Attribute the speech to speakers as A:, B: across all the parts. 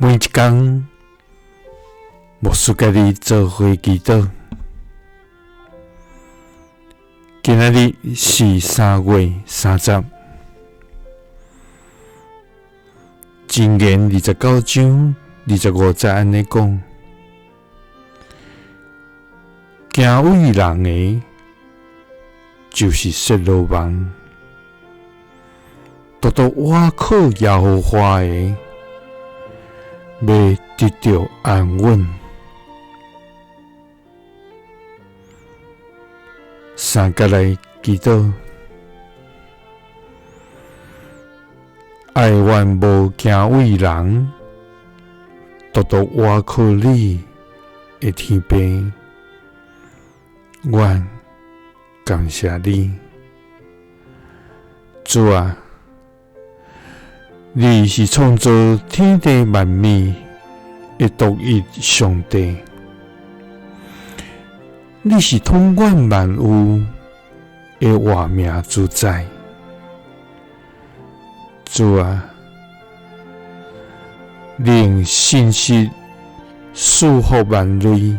A: 每一工，牧師佮你做伙祈禱。今仔日是3月30，箴言29章25節按呢講：敬畏人的，就是設羅網；獨獨倚靠耶和華的，欲得著安穩。三佮來祈禱，哀阮無敬畏人，獨獨倚靠你的天父，阮感謝你，主啊！你是創造天地萬物的獨一上帝，你是統管萬有的活命主宰。主啊，你用信實賜福萬類，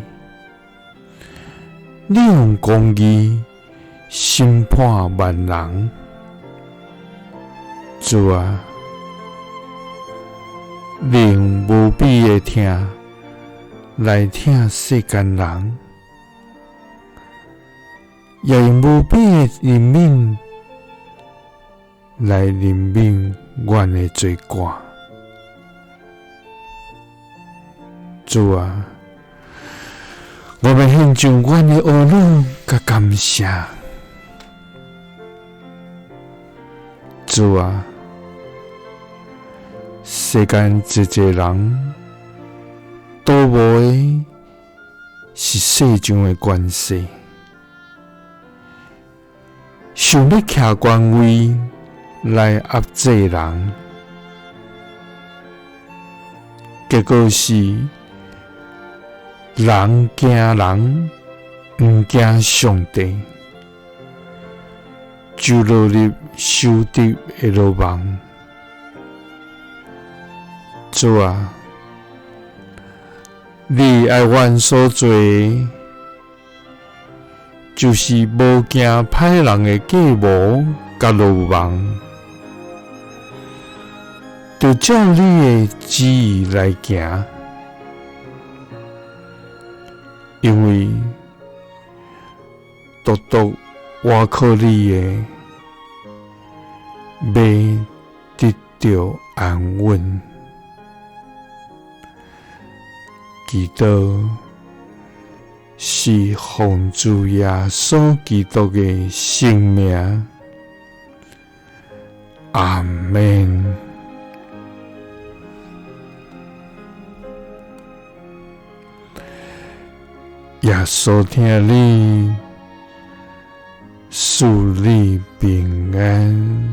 A: 你用公義審判萬人。主啊，你用無比的疼來疼世間人，也用無比的憐憫來憐憫阮的罪過。主啊，我欲獻上阮的懊惱佮感謝。主啊，世間濟濟人賭無的是世上的權勢，想欲徛權位來壓制人，結果是人驚人，毋驚上帝。就落入仇敵的羅網。主啊，你愛阮所做的，就是無驚歹人的計謀佮羅網，著照你的旨意來行，因為獨獨倚靠你的，欲得著安穩。祈禱是奉主耶穌基督的聖名，阿們。耶穌疼你，賜你平安。